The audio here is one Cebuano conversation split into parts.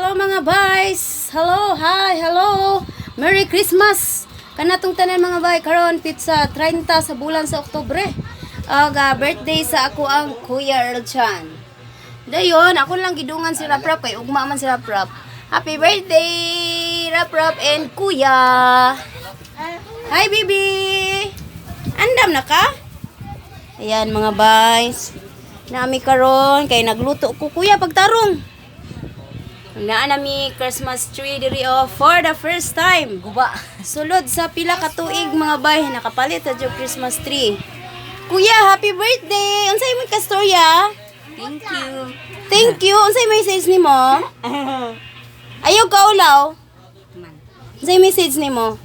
Hello, mga guys. Hello, hi, hello. Merry Christmas. Kanatong tanan, mga bay, karon petsa 30 sa bulan sa Oktubre. Og birthday sa ako ang Kuya Earl Chan. Dayon, ako lang gidungan si Rap Rap kay ugma man si Rap Rap. Happy birthday, Rap Rap and Kuya. Hi, baby. Andam na ka? Ayan, mga guys. Nami karon kay nagluto ko, kuya, pagtarong. Naa nami Christmas tree diri oh, for the first time. Guba. Sulod sa pila ka tuig, mga bay, nakapalit sa jud Christmas tree. Kuya, happy birthday! Unsay imong kastorya? Thank you. Thank you. Unsay message nimo? Ayaw ka ulaw. Man. Unsay message nimo?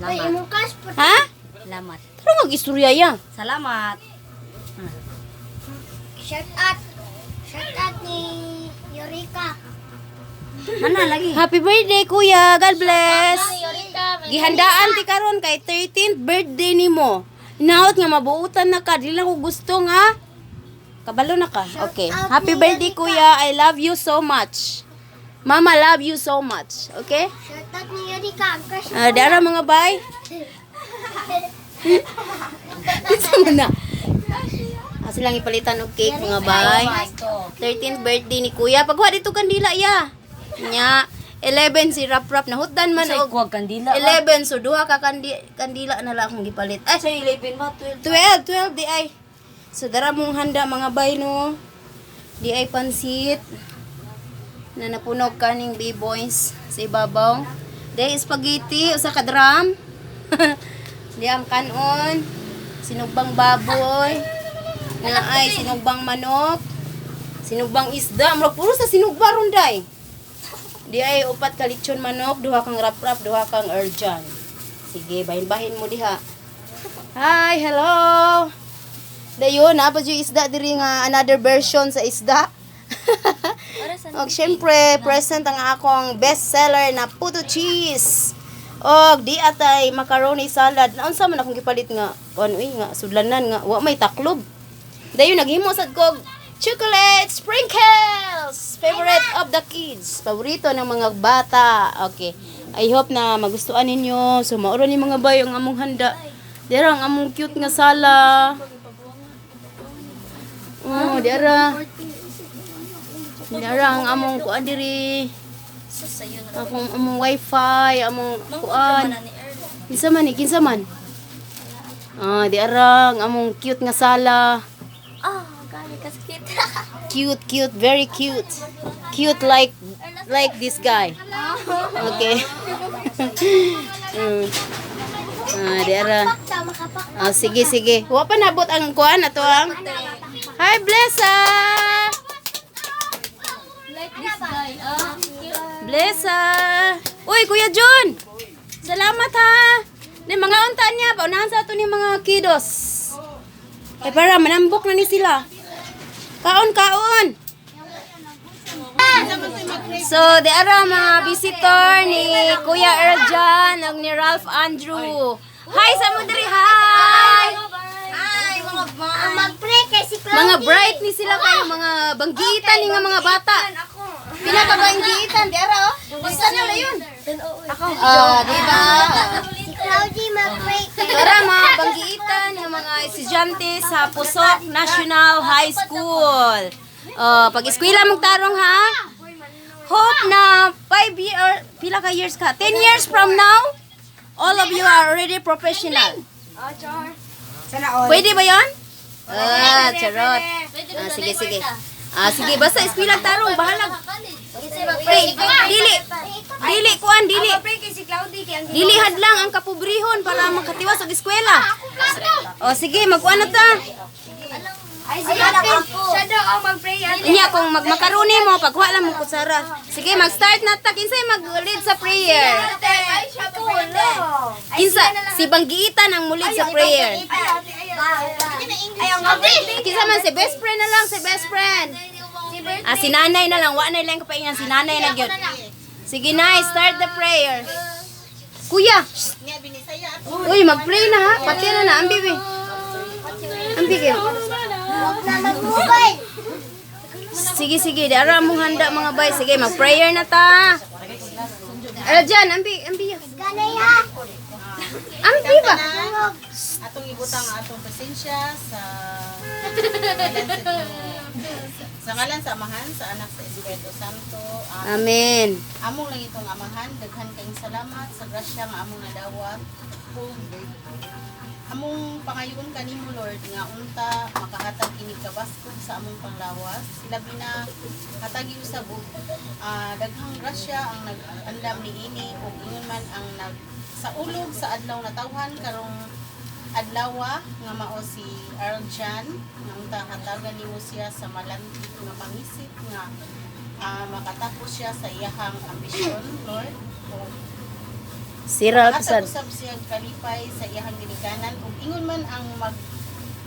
Lamat. Ha? Lamat. Tara mag-istorya ya. Salamat. Shout out. Shout out ni Yorika. Mana lagi? Happy birthday, kuya. God bless. Yorika. Gihandaan ti karon kay 13th birthday nimo. Hinaot nga mabuutan na ka, dili lang ko gusto nga. Kabalo na ka. Okay. Happy birthday, kuya. I love you so much. Mama love you so much. Okay? Shout out ni Yorika. Ang crush. Ah, dara, mga bay. Kinsa man na? Ah, silang ipalitan og cake, mga bay. 13th birthday ni kuya. Pagwa dito kandila ya. Nya 11 si Rap Rap nahutdan man Sa og ikuwag kandila. 11, so duha ka kandila na lang akong gipalit. Ay, Sa 11 ba? 12. 12, 12 di ay. So dara mong handa, mga bay, no. Di ay pansit na napunog kaning B-boys sa ibabaw. Di ay spaghetti usa ka drum. Di ang kanon, sinugbang baboy. Na ay sinugbang manok. Sinugbang isda, murag puro sa sinugba ron day. Di ay upat ka lechon manok, duha kang rap-rap, duha kang erjan. Sige, bahin-bahin mo diha. Hi, hello. Dayon, naa pa yung isda diri nga another version sa isda. Og syempre, present ang akong best seller na puto cheese. Og di atay macaroni salad. Naunsa man akong gipalit nga kuan uy nga sudlanan nga wa may taklob. Dayon naghimo sad ko og chocolate sprinkles. Favorite of the kids. Paborito ng mga bata. Okay. I hope na magustuhan ninyo. So mauro ni, mga bayo, ang among handa. Dira ang among cute nga sala. Oh, dira. Dira ang among kuan diri. Akong among wifi, among kuan. Kinsa man ni, kinsa man? Ah, di ang among cute nga sala. Ah, gani kasakit. Cute, cute, very cute. Cute like this guy. Okay. Ah, di ara. Tama ka pa. Ah, sige, sige. Wa pa nabot ang kuan ato ang. Hi, Blessa. Like this guy. Ah. Blessa. Uy, Kuya John. Salamat ha. Ni mga unta niya, paunahan sa ato ni mga kidos. Eh para manambok na ni sila. Kaon, kaon. So, di ara mga visitor ni Kuya Earl John ug ni Ralph Andrew. Hi sa mo diri, hi. Ay, mga ang mag-pray kay si Chloe. Mga bright ni sila kayo, mga banggitan ni nga mga bata. Pila ka banggitan di ara oh? Basta na yun. Ako. Ah, di ba? Si Cloudy mag-pray kay Tara, mga banggitan ng mga estudyante sa Pusok National High School. Oh, pag-eskwela mong tarong ha. Hope na 5 year, pila ka years ka? 10 years from now, all of you are already professional. Pwede ba yon? Ah, charot. Ah, sige, sige. Ah, sige, basta eskwela tarong, bahala. Pre, dili. Dili kuan, dili. Dili hadlang ang kapobrehon para makatiwas og eskwela. O sige, magkuan na ta. Ay, siya ako. Siya daw ang mag-pray. Inya kung magmakaroni mo, pagkuha lang mo kutsara. Sige, mag-start na ta. Kinsay mag-lead sa prayer? Ay, siya Kinsa si Banggiitan ang mulid sa prayer. Ay, ang mag-pray. Kinsa man si best friend na lang, si best friend. Ah, si nanay na lang, wa na lang kapaingan si nanay na gyud. Sige na, start the prayer. Kuya. Uy, mag-pray na ha. Pati na na, ang bibi. Ang bibi. Huwag na mag-mobile. Sige, sige. Dara mong handa, mga bay. Sige, mag-prayer na ta. Jan, ambi, ambi. Ganay ha. Ambi ba? Atong ibutang ang atong pasensya sa ngalan sa Amahan, sa Anak, sa Espiritu Santo. Amen. Among lang itong Amahan, daghan kayong salamat sa grasya nga among nadawat. Ug among pangayoon kanimo, Lord, nga unta makahatag kini kabaskog sa among panglawas. Labi na hatagi usab og daghang grasya ang nag-andam niini ug ingon man ang nag saulog sa adlaw na tawhan karong adlawa nga mao si Earl Jan, nga unta hatagan nimo siya sa malanti nga pangisip nga makatapos siya sa iyahang ambisyon, Lord. Ug Si Ralph hatag sad. usab siya kalipay sa iyahang ginikanan ug ingon man ang mag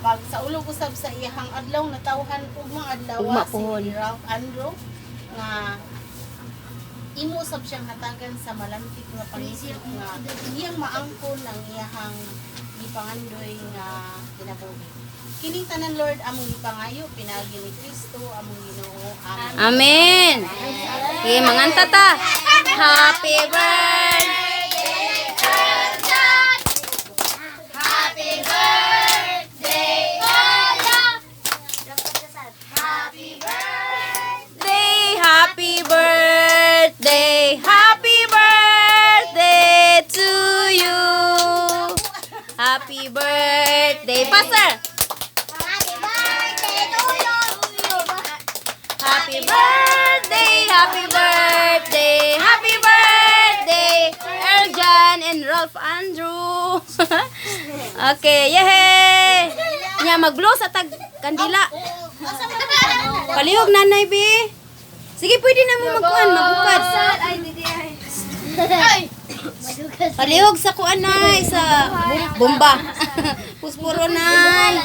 magsaulog usab sa iyahang adlaw na tawhan ugmang adlaw Ugma pohon. si Ralph Andrew nga imo usab siyang hatagan sa malantik nga pangisip nga iyang maangkon ang iyahang gipangandoy nga kinabuhi. Kining tanan, Lord, among gipangayo pinaagi ni Kristo among Ginoo. Amen. Amen. Sige, manganta ta. Happy birthday. Happy birthday, Kuya. Happy birthday. Happy birthday, happy birthday to you. Happy birthday, Pastor. Happy birthday to you. Happy birthday, happy birthday, happy birthday, Erjan and Ralph Andrew. Okay, yehey! Nya mag-blow sa tag kandila. Palihog, Nanay B. Sige, pwede na mo magkuan, magukad. Ay! Palihog sa kuan, nay, sa bomba. Puspuro, nay.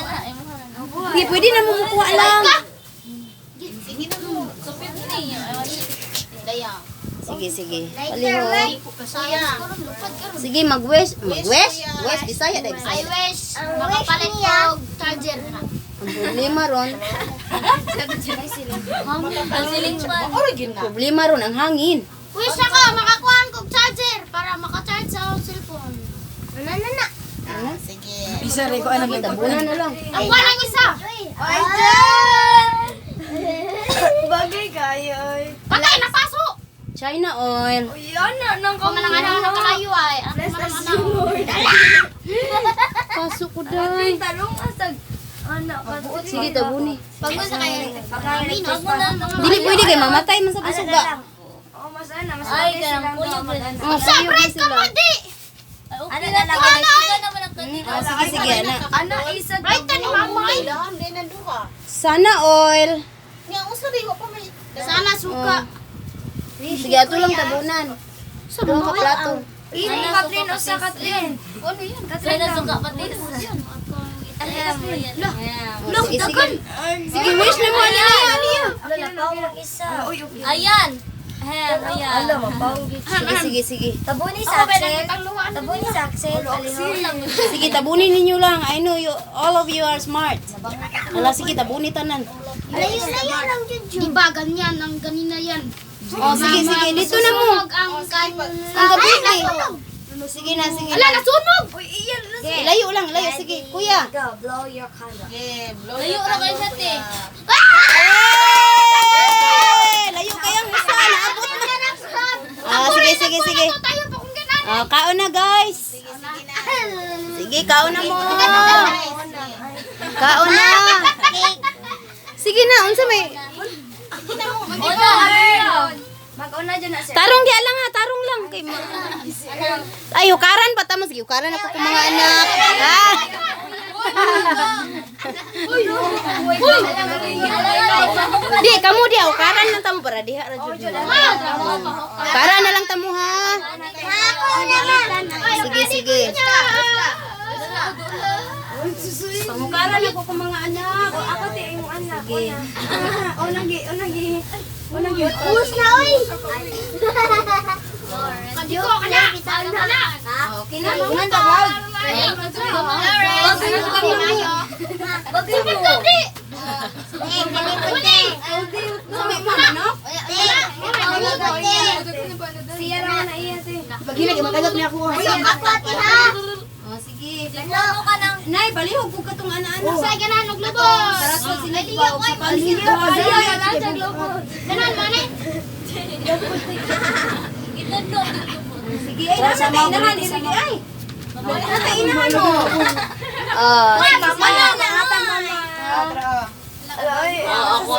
Sige, pwede na mo mukuha lang. Sige na mo. Sige, sige. Palihog. Kuya. Sige, mag-wish. Mag-wish? Wish, Bisaya, dahil I Bisaya. wish makapalit og charger. Ang problema ron, Origin na. problema ron ang hangin. Wish ako makakuha kog charger para maka-charge sa akong cellphone. Na na na. Sige. Isa rin ko ano Sige, tabunan na lang. Ang walang isa. Ay, Bagay kayo, ay. Patay na paso. China oil. Yan na, nang Kung manang anak na kalayo ay. Ang Bless manang us, anak. Lord. Pasok ko day. Talong asag. Anak ka. Sige, tabuni. Pag sa kayo. Minus. Dili pwede kay mamatay man sa pasuga. Oh, mas ana, mas ay, silang Oh, Sa kuyog na bread ka sila. mo di. Ano na lang. Oh, sige, sige, ana. Ana, isa. Right ta ni mama ay. Kailangan din ang duha. Sana oil. Nga usa rin wa pa may Sana suka. Sige, ato lang tabunan. Sa mga plato. Ini Katrin, usa Katrin. Ano yun? Katrin lang. Oh, sige, sige. Sige, wish na mo. Aliya, aliya. Ayan. Ayan, ayan. Sige, sige, sige. Tabuni sa Axel. Tabuni sa Axel. Sige, tabunin ninyo lang. I know you, all of you are smart. Ala, sige, tabuni tanan. Layo layo lang jud. Di ba ganyan ang ganina yan. Oh, sige, sige. Dito na mo. Masunog ang kan. Ang gabi. Sige na, sige. Ala, nasunog. Layo lang, layo. Sige, kuya. Go, blow your candle. Sige, blow Layo your ra kayo candle, sa te. kuya. Hey! Layo kayang isa. Naabot na. Ah, sige, sige, sige. Tayo pa kung ganan. Ah, kaon na, guys. Sige, sige na. Sige, kaon na mo. Kaon na. Sige na, unsa may Una. Mag-una dyan na siya. Tarong di lang ha, tarong lang kay Ay, hukaran pa tama sige, hukaran ako kung mga anak. Ah. Di kamo di hukaran lang tamo para diha ra jud. Hukaran na lang tamo ha. Sige, sige. Pamukaran ako kung mga anak. Ako ti imong anak. Sige. Unang gi, unang gi. Unang gi. Us na oy. Kadiko ka na. Ka na. Okay na, unang tawag. Bagay mo. Siya ra na iya te. Paghinag magagap niya ako. Ay, ako ati ha. Oh, sige. Ano ka nang Nay, balihog ko katong ana-ana. Sa ganahan og lubos. Tara sa sila ba og sa pansit. Ganan man eh. Sige, ay nasa ta inahan, sige ay. Nasa inahan mo. Ah, sige, mama. Oo,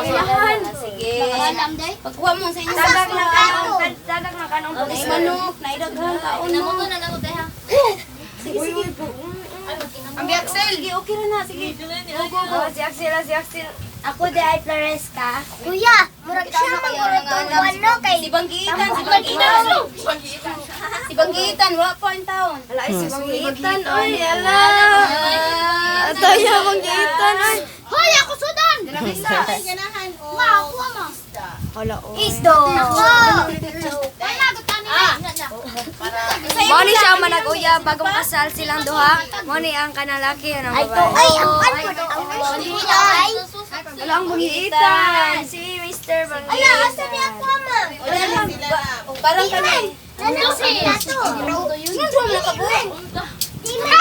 Sige. Alam day. Pagkuha mo sa inyo. Tagak na kanong, tagak na kanong Nay manok, nay daghan kaon mo. na lang ha. Sige, sige. Ang Axel. Sige, okay ra na. Sige. Go, go, go. Oh, si Axel, si Axel. Ako di ay Floresca. Kuya, murag siya man gud ano kay Si Banggitan, si Banggitan. Si Banggitan, wa pa in taon. Ala, ay, si Banggitan, oy, ala. Tayo, Banggitan, oy. Hoy, ako sudan. Ay, ganahan o. Ma, ako ma. Ala, oh. Isdo. Ako. Ay, magutan ni. Mo ni siya manag-uya bagong kasal silang duha. Mo ni ang kanalaki ang babae. Ay, ang ano ang ay. Ala ang Banggitan. Si Mr. Banggitan. Ala, asa ni ako ma? Sila na. Parang kami. Nanang sa plato. Sino drum na kabuhi? Di man.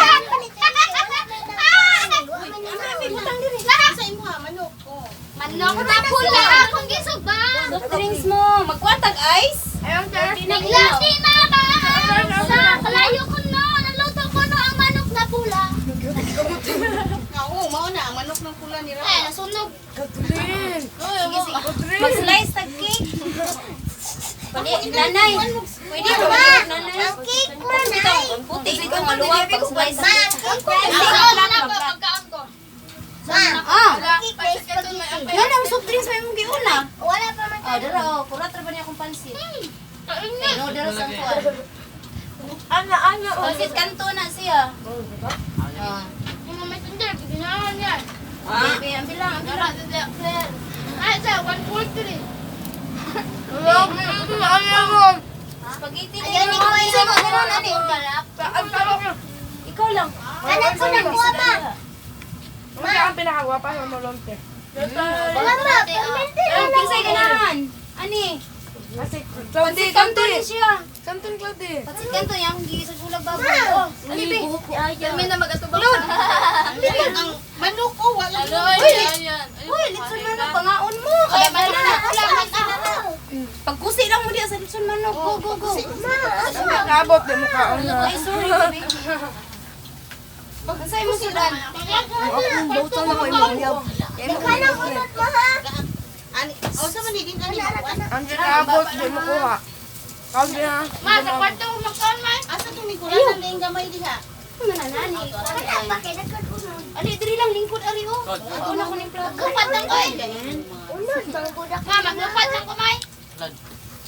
Sa imo ha, manok. Oh. Manok na pula akong gisugba. Soft drinks mo. Magkwatag ice. Naglati mama sa kalayo ko no, naluto ko no ang manok na pula. Nga, oo, mao na ang manok ng pula ni Eh, Rafa. nasunog. Sige, sige. Mag-slice tag cake. Pwede, nanay. Pwede ba nanay? Ang cake mo nay. Puti, ikaw maluwag pag slice. Ma, ang cake na. Flat, ko. Ma, Ah, ang cake na spaghetti. yan ang soft drinks may mong giuna. Wala pa man. Oh, dara oh, kurat ra ba niya akong pansit? Ay, no, dara sa kuan. Ana, ana. Pansit kanto na siya. Ah. Yung may tender, ginawa niya. Baby, ang bilang, ang bilang. Ay, sa 143. Spaghetti na Ayaw yun. ni Kuya. Isa mo, meron, ani. Ikaw lang. Kanan ko na kuha ma. Wala ang pinakagwapa sa Molonte. Wala ma, permente na Ang lang. kinsay ganahan. Ani? Kasi Pansit kanto ni siya. Kanton Claude. Pansit kanto niya akong gisa sulag baboy. Oh, ani be. Kami na magatubang. Lord. Ang manok oh, wala. Uy, litson manok pangaon mo. Kada na. Pagkusi lang mo diya sa litson manok. Go, go, go. Naabot di mo kaon na. Ay, sorry, baby. Unsay mo sudan? Butan na ko imong yaw. Kanang unot mo ha. Ani, oh, sa man din ani makuan. Ang naabot di mo kuha. Kag na. Ma, sa kwarto ko magkaon ma. Asa tong lingkuranan na yung gamay diha? Mananani. Wala pa kay nagkad unod. Ali, diri lang lingkod ari oh. Ato na ko ning plato. Maglupat lang ko eh. Unod, manggudak. Ma, maglupat lang ko may.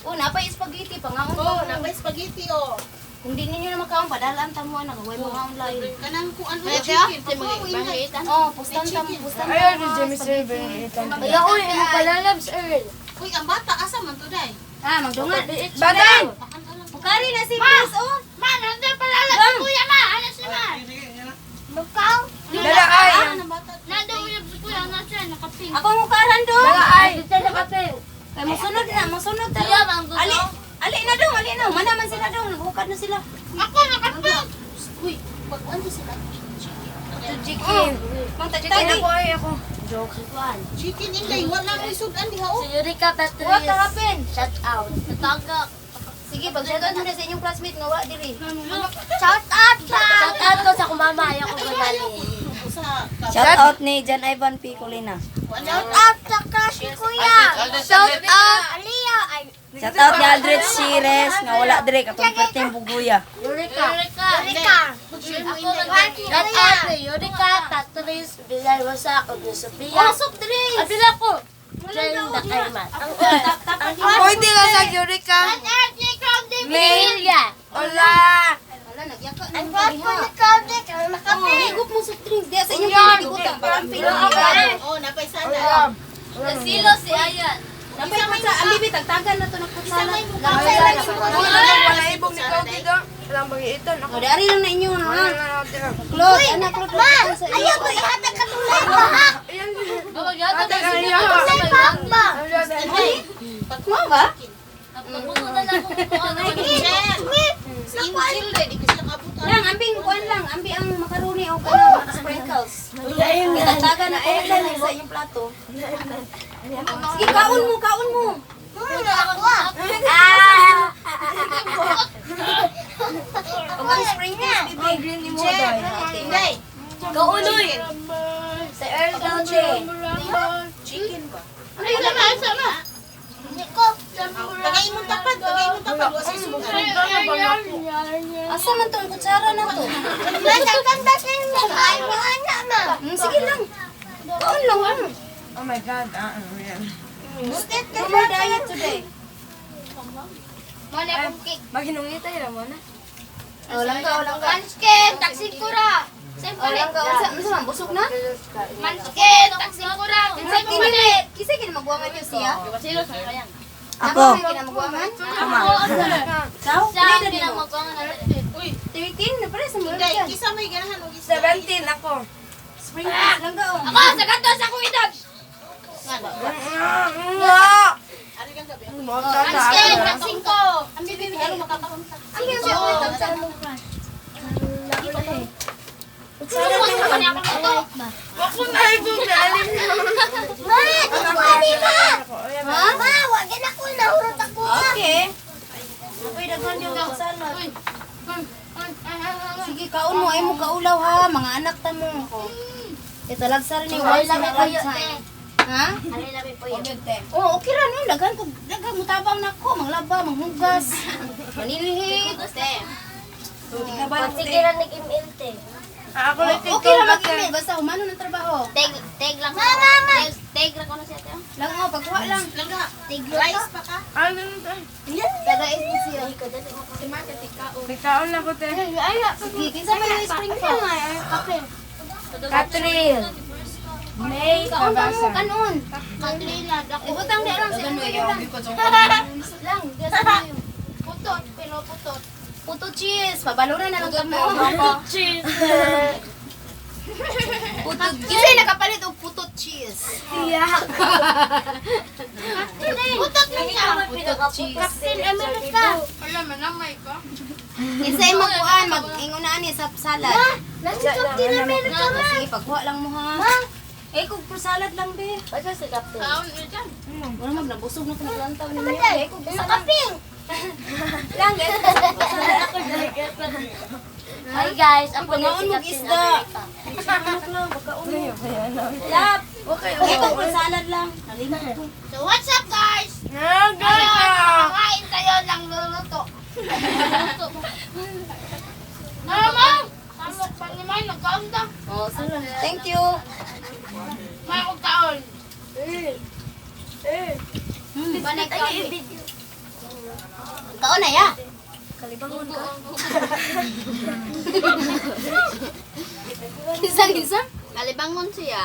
Oh, napay spaghetti pangaon Oh, pa. napay spaghetti oh. Kung di ninyo na makaon padalaan ta mo anak, way makaon lain. Kanang kuan mo chicken. Pagkuha mo inay. Oh, pustan ta mo, pustan ta. Ayaw ni Jimmy Silver. Ala, oy, ano pala loves Earl. Uy, ang bata asa man to day? Ah, magdungan. Batang! Mukari na si Prince oh. Ma, nandun pala alam si kuya ma. Ano siya ma? Lukaw. Dala ay. Ang bata. Nandun uyab si kuya. Ano siya? Nakaping. Ako ang mukaran do. Dala ay. Dito na kape. Kay mosunod na, mosunod ta. Kuya, ang gusto. Ali, ali na dong, ali na. Mana man sila dong, naghukad na sila. Ako nakaping. Uy, pagkuan di sila. Chicken. Mang Chicken tagi. ako, ay ako. Chicken inday, wala mo isudan diha oh. Eureka Patrice. What happened? Shout out. Natagak. Sige, pag-shoutout mo na sa inyong classmate nga wa diri. Shout out sa. Shout out ko sa kumama. Ayaw ko ganali. Sa Shout out ni Jan Ivan P. Colina. Shout out sa crush ni kuya. Shout out. Aliyah. Ay. Shout out ni Aldrich Cires nga wala diri katong perting buguya. Eureka. Eureka. Shout out ni Eureka, Patrice, Villanueva, ug ni Sophia. Oh, soft drinks. Abila ko. Jane Dakayman. Pwede ka sa Eureka. Shout out ni Crown David. Melia. Hola. Wala nagyaka na Ang crush ko ni Crown David. Ang Oh, nakaping. higop mo soft drinks diya sa inyong pinagibutang. Pag-ampil Oh, napay sana. Nasilo si Ayan. Napay putsa, ang bibi tagtagan na to nagputsala. Wala ibong ni Claude do. Walang bangiitan ako. Oh, dari lang na inyo ha. Wala na natin. Claude, anak Claude. Ma, ayaw ko ihatag ka tulay ba ha? Ayan. Ate, ayaw. Tulay pa ba? Mo ba? Angel! Si Angel eh, di ko sila kabutan. Lang, ambing kuan lang, ambi ang macaroni o kanang sprinkles. Itatagan na ko lang sa iyong plato. Sige, kaon mo, kaon mo. Ah! Ug ang sprinkles, bibi. Green ni mo dai. Inday! Kaunoy. Sa Earl Dolce. Chicken ba? Ay, sama, sama. Niko. Tagay mong tapad, tagay mong tapad. Wa sa sugar. Asa man tong kutsara na to? Masakang ba sa inyo? Ay, mga anak, ma. Sige lang. Kaon lang ah. Oh my God, ah, real. No more diet today. Muna akong cake. Maghinungi tayo ra mo na. Oh, lang ka, oh, lang ka. Manskin, taksing kura. Oh, lang ka. Unsa, unsa man busog na? Manskin, taksing kura. Kinsa kini? Kinsa kini magwaman niyo siya? Ako. Ako kini magwaman? Ama. Ikaw? Siya, Dili na mo. Uy, Tiwitin na pare sa mga Inday, dyan. kisa may ganahan og isda. 17 ako. Sprinkles lang ka oh. Ako, sa kanto sa akong edad. Ari kang gabi. Manskin, taksing ko. Ang bibig ano makakakunta. Ang yung siya oh. Ako na ibong galing. Ma, di ma. Ha? Ma, wag na ko nahurot ako. Okay. Ako'y daghan yung salad. Sige, kaon mo. Ay mo kaulaw ha. Mga anak ta mo. Italagsa rin yung once in a lifetime. Ha? Oh, okay ra nun. Daghan ko, daghan mo tabang nako, manglaba, manghugas, manilhit. Sige ra nag-ML te. Ako lang Okay ra mag-email basta humano ng trabaho. Teg teg lang. Ma, ma, ma. Teg ra ko na siya te. Lang oh, pagkuha lang. Langga, Teg rice pa ka? Ano na Taga is siya. Nagkaon na ko te. Sige, kinsa man yung sprinkles? Katril. May Kaon pa mo kabasa. kanon. Katrina, dako. Ibutang di lang sa inyo lang. Lang, di sa inyo. Putot, pero putot. Puto cheese, pabaluran na lang kamo. Cheese. Puto, kinsa yung nakapalit og puto cheese? Putot na siya. Puto cheese. Captain America. Kinsa yung magkuan, mag-ingon na ani sa salad. Nasa Captain America ma. Sige, pagkuha lang mo ha. Eh, kung pro salad lang, be. Basta si Captain. Wala mag nabusog na ko naglantaw ninyo. Eh, kung Ano kaping? lang, eh. Hi guys, ako na Pangaon si mong Captain isda. America. Lap. Okay, okay. Kung pro salad lang. Nalimot ko. So what's up guys? Nagay Ngayon, ka. kakain tayo ng luluto. Luluto. Mama! Samok pa naman, nagkaon ta. Oh, salad. Thank you. May akong kaon. Ba nagkaon? Kaon na ya. Kalibangon ka. Kinsa, kinsa? Kalibangon siya.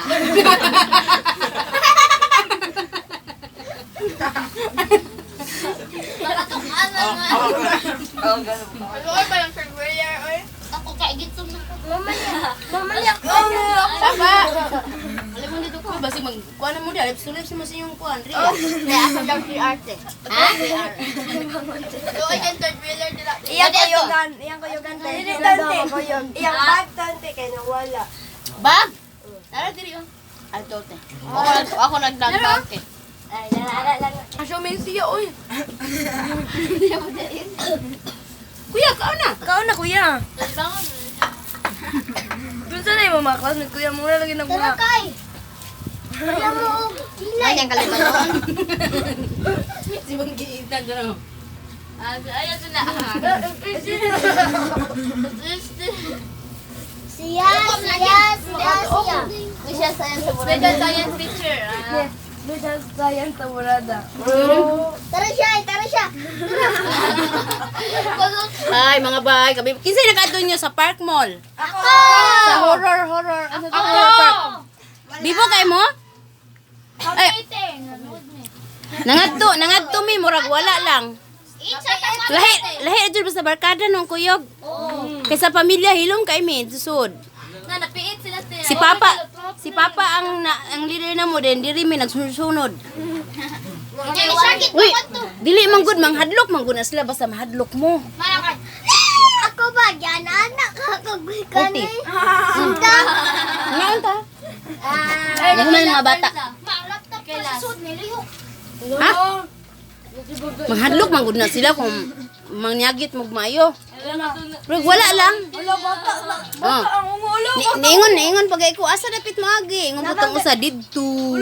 Nakatukaan na nga. Ako kaigit na ko. Mamaya. Tama. Alam mo dito ko, basig mag kuan na mo di, lips to lips mo sa inyong kuan, Ria. Kaya ako daw si Arte. Ha? Doon yung third wheeler nila. Iyang kuyugan, iyang kuyugan te. Dili tante. Iyang bag tante kay nawala. Bag! Tara diri oh. Ato te. Ako ako nagdagdag te. Ay, lara lang. Asyo may siya oy. Kuya, kaon na. Kaon na kuya. Kalibangon. Dun sa na yung mga classmate kuya mura lagi Tara nagmura. kay. Wala mo og kilay. Ay, ang kalibangon. Si Bang giitan doon. Ayaw sila. Siya, siya, siya, siya. Siya science Special science teacher. Dun sa science sa murada. Tara siya, tara siya. Ay, mga bay, gabi. Kinsa nakaadto niyo sa Park Mall? Ako! Sa horror, horror. Ano to? Horror park. Bibo kay mo? Ay, nangadto, nangadto mi murag wala lang. Lahi, lahi jud sa barkada nung kuyog. Kaysa pamilya hilom kay mi susod. Na napiit sila sila. Si Papa ang na, ang leader na mo din diri mi nagsunod. Uy. Dili man gud manghadlok man gud na sila basta mahadlok mo. Malakay. Ako ba yan anak ako Kuti. Ngayon ta. Nagman mga bata. Ma, laptop ko sa sud nilihok. Ha? Manghadlok man gud na sila kung mangyagit mo maayo. Pero wala lang. Wala bata. Oh. Bata ang ungulo. Ni, niingon niingon pag ko asa dapit moagi ingon putong usa didto.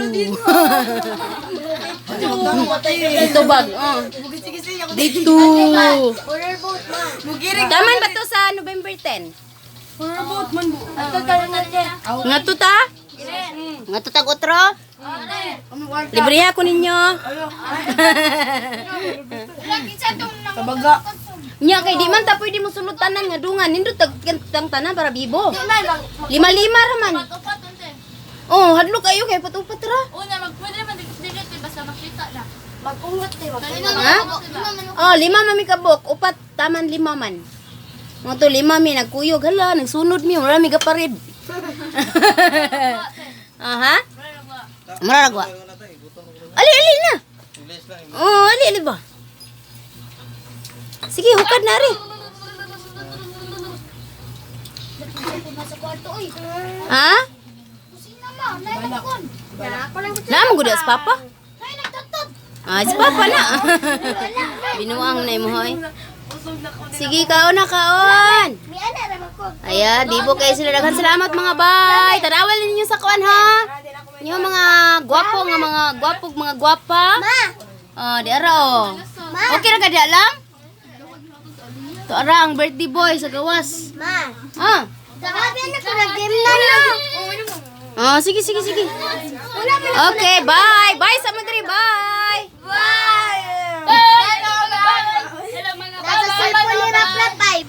Dito bag. Oh. Dito. Border boat ma. Taman ba to sa November 10? Robot man bu. Ato tayo na niya. Nga to ta? Nga to tag otro? Libre ako ninyo. Lagi sa tong nang Tabaga. Nya kay di man ta pwede mo sulod tanan nga dungan nindot tag tang tanan para bibo. Lima-lima ra man. upat unte. Oh, hadlok kayo kay pat-upat ra. Una magpwede man dikit basta makita na. Mag-ungat tayo. Ha? Oh, lima mami kabok, upat taman lima man. Mga to lima mi nagkuyog hala, nagsunod mi, wala mi gaparid. Aha. Mura ragwa. Ali ali na. Oh, ali ali ba? Sige, hukad na rin. Sa kwarto oy. Ha? Kusina ma, lain kon. Na ako lang Naman gud sa papa. Ay nagtatod. Ah, si papa na. Binuang na imo hoy. Sige, kaon na kaon. Mi ana ra man ko. Ayan, bibo kayo sila. Daghan salamat mga bay. Tanawal ninyo sa kuan ha. Inyo mga gwapo nga mga gwapo mga gwapa. Ma. Oh, di ara oh. Okay ra ka di alam? To ara ang birthday boy sa gawas. Ma. Ah. Sabi na ko nag-game na na. Oh, sige sige sige. Okay, bye. Bye sa madri, bye. Bye!